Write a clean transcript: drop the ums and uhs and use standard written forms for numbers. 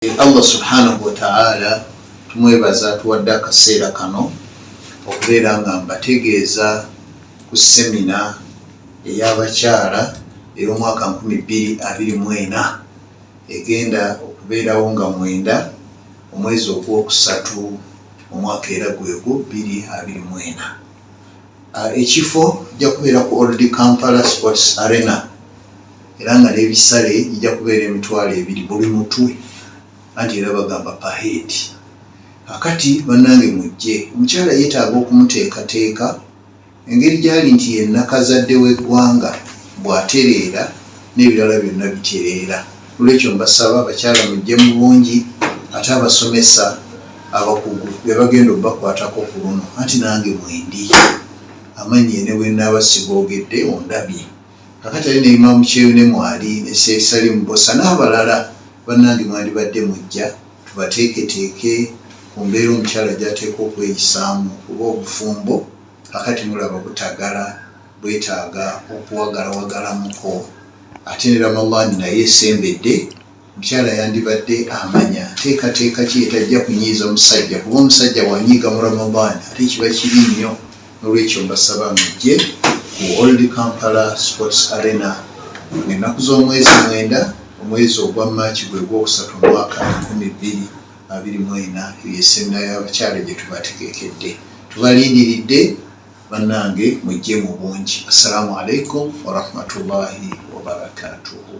Allah subhanahu wataala tumwebaza atuwadde akaseera kano okubeera nga mbategeeza ku semina ey'abakyala ey'omwaka 2024 egenda okubeerawo nga 9 omwezi ogwokusatu omwaka era gwegwo 2024. Ekifo kijja kubeera ku Old Kampala Sports Arena era nga n'ebisale gijja kubeera 20,000 buli mutwe, anti era bagamba per head. Kakati bannange mujje, omukyala yeetaaga okumuteekateeka engeri gyali nti ye nnakazadde w'eggwanga, bw'atereera n'ebirala byonna bitereera. Olwekyo mbasaba abakyala mujje mu bungi, ate abasomesa abakugu be bagenda obakwatako ku luno, anti nange mwendi amanyi ne bwe nnaaba sigoogedde ondabye. Kakati ali ne Imaamu Kyeyune mwali ne Sheikh Salim Bosa n'abalala, bannange mwandibadde mujja tubateeketeeke ku mbeera omukyala gy'ateekwa okweyisaamu, kuba obufumbo kakati mulaba butagala, bwetaaga okuwagalawagalamuko, ate ne Ramadhan naye esembedde. Omukyala yandibadde amanya nteekateeka ki etajja kunyiiza musajja, kuba omusajja bw'anyiiga mu Ramadhan ate kiba kibi nnyo. N'olwekyo mbasaba mujje ku Old Kampala Sports Arena ng'ennaku z'omwezi 9 omwezi ogwa Maaki gwe gwokusatu omwaka 2024. Eyo esemina y'abakyala gye tubategekedde, tubalindiridde bannange, mujje mu bungi. Assalaamu alaikum warahmatullahi wabarakatuhu.